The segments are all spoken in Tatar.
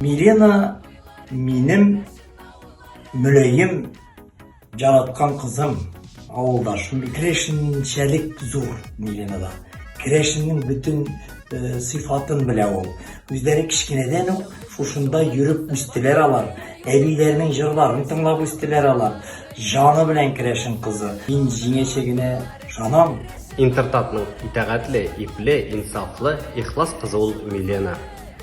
Милена минем мөлаем Яраткан кызым, авылдашым. Керәшенчәлек зур Миленада. Керәшеннең бөтен э, сыйфатын белә ул. Үзләре кечкенәдән үк шушында йөреп үстеләр алар. Әбиләренең җырларын тыңлап үстеләр алар. Җаны белән керәшен кызы. Мин җиңәчәгенә ышанам. Интертатның итагатьле, ипле, инсафлы, ихлас кызы ул Милена.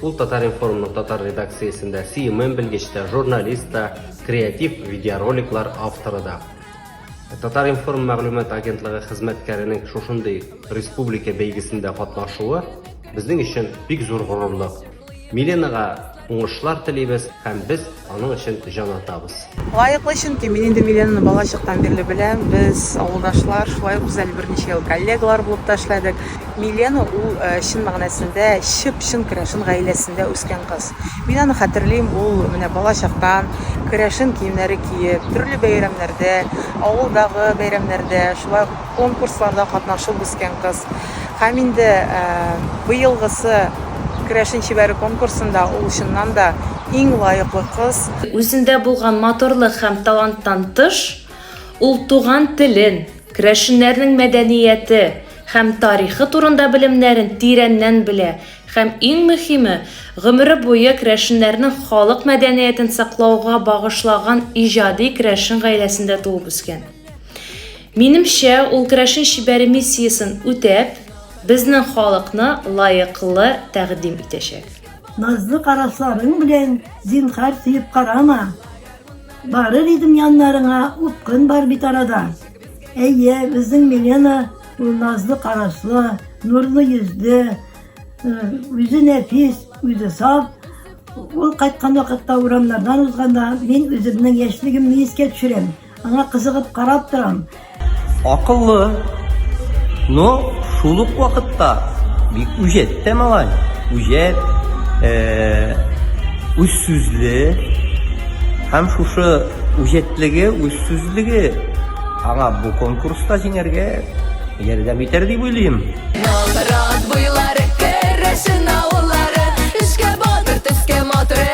Ул Татар-информның татар редакциясендә CMM белгеч тә, журналист та, креатив видеороликлар авторы да. Татар-информ мәгълүмат агентлыгы хезмәткәренең шушындый республика бәйгесендә катнашуы безнең өчен бик зур горурлык. Миленага уңышлар телибез һәм без аның өчен җан атабыз. Лаеклы, чөнки мин инде Миленаны балачактан бирле беләм. Без авылдашлар, шулай ук без әле берничә ел коллегалар булып та эшләдек. Милена ул э, чын мәгънәсендә чып-чын керәшен гаиләсендә үскән кыз. Мин аны хәтерлим, ул менә балачактан керәшен киемнәре киеп, төрле бәйрәмнәрдә, авылдагы бәйрәмнәрдә, шулай ук конкурсларда катнашып үскән кыз. Һәм инде э, быелгысы Керәшен чибәре конкурсында ул чыннан да иң лаеклы кыз. Үзендә булган матурлык һәм таланттан тыш, ул туган телен, керәшеннәрнең мәдәнияте һәм тарихы турында белемнәрен тирәннән белә һәм иң мөһиме, гомере буе керәшеннәрнең халык мәдәниятен саклауга багышлаган иҗади керәшен гаиләсендә туып үскән. Минемчә, ул керәшен чибәре миссиясен үтәп, безнең халыкны лаеклы тәкъдим итәчәк. Назлы карашларың белән зинһар сөеп карама. Барыр идем яннарыңа, упкын бар бит арада. Әйе, безнең Милена ул назлы карашлы, нурлы йөзле, э, үзе нәфис, үзе саф. Ул кайткан вакытта урамнардан узганда мин үземнең яшьлегемне искә төшерәм. Аңа кызыгып карап торам. Акыллы, но шул ук вакытта бик үҗәт тә малай. Үҗәт, э, үз сүзле һәм шушы үҗәтлеге, үз сүзлеге аңа бу конкурста җиңәргә ярдәм итәр дип уйлыйм. Нократ буйлары, керәшен авыллары, Эшкә батыр, төскә матур.